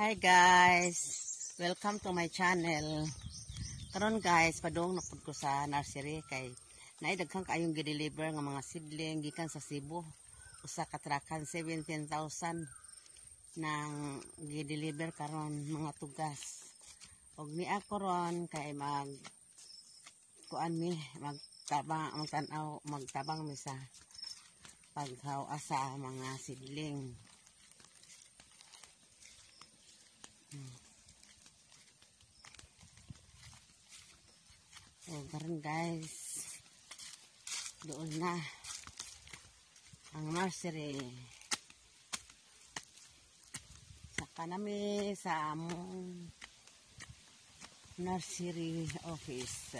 Hi guys! Welcome to my channel. Karon guys, padung na pud ko sa nursery kay naay daghan kaayong gi-deliver nga mga seedling gikan sa Cebu. Usa ka truckan, 17,000 nang gi-deliver karon mga tugas. Og ni ako ron kay mag kuan mi, magtabang, magtan-aw, magtabang mi sa paghawa sa mga seedling. So, karon guys, doon na ang nursery. Saka nami sa among nursery office.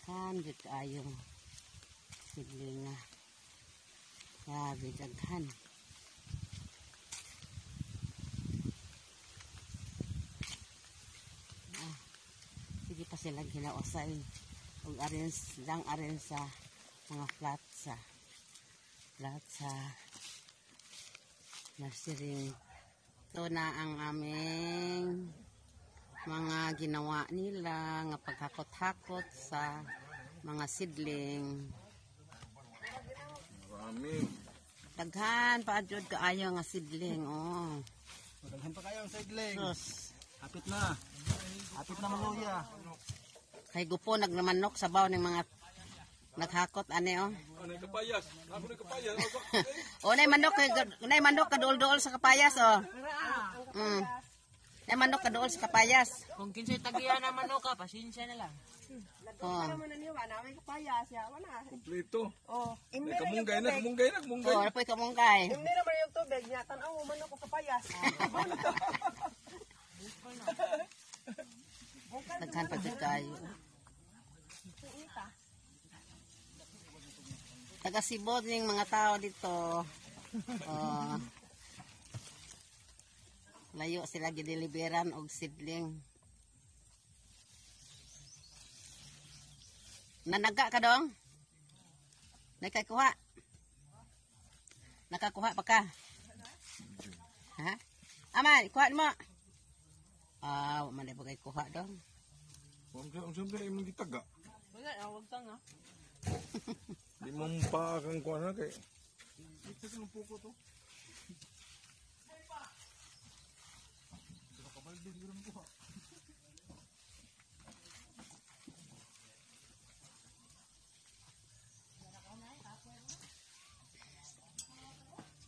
Kan jud kaayo seedling nga. Grabe daghan. Sige pa sila ginausay ug arrange lang, arrange sa mga flat sa nursery. Ito na ang aming mga ginawa nila nga paghakot-hakot sa mga seedling. Marami. Daghan pa jud kaayo nga seedling, oh. Daghan pa kayo ang seedling. Sus. Hapit na. Hapit na maluya. Kay gupo nagnamanok sa baw ng mga naghakot ani, oh. Ano yung kapayas? Ako na kapayas. O nay manok kay nay manok kaduol-duol sa kapayas, oh. Nay manok kaduol sa kapayas. Kung kinsay tagiya na manok ka, pasensya na lang. Oh. Kompleto. Oh. May kamunggay na, kamunggay na, kamunggay. Oh, apoy kamunggay. Hindi naman yung tubig niya, tanaw mo manok ko kapayas. Daghan pa jud kayo. Taga Cebu ning mga tao dito. Oh. Layo sila gideliveran og seedling. Nanaga ka dong? Nakakuha? Nakakuha pa ka? Ha? Aman, kuha mo. Ah, wa man na bagay kuha dong. Ang siyempre imong gitaga. Wala, wag ka nga. Di mo pa kang kuha na kay.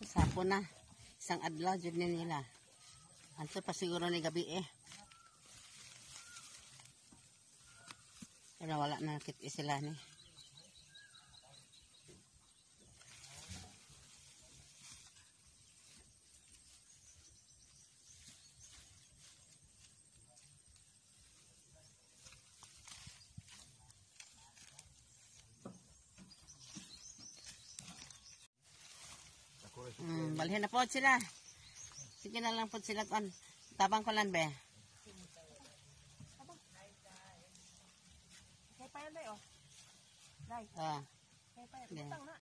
Sapo na. Isang adlaw jud ni nila. Anto pa siguro ni gabi eh. Pero wala na kit sila ni. Balhin na po sila. Sige na lang po sila kon. Tabang ko lang be. Kay pa yan, day, oh. Day, Ah. kay pa yan. Yeah. Butang na.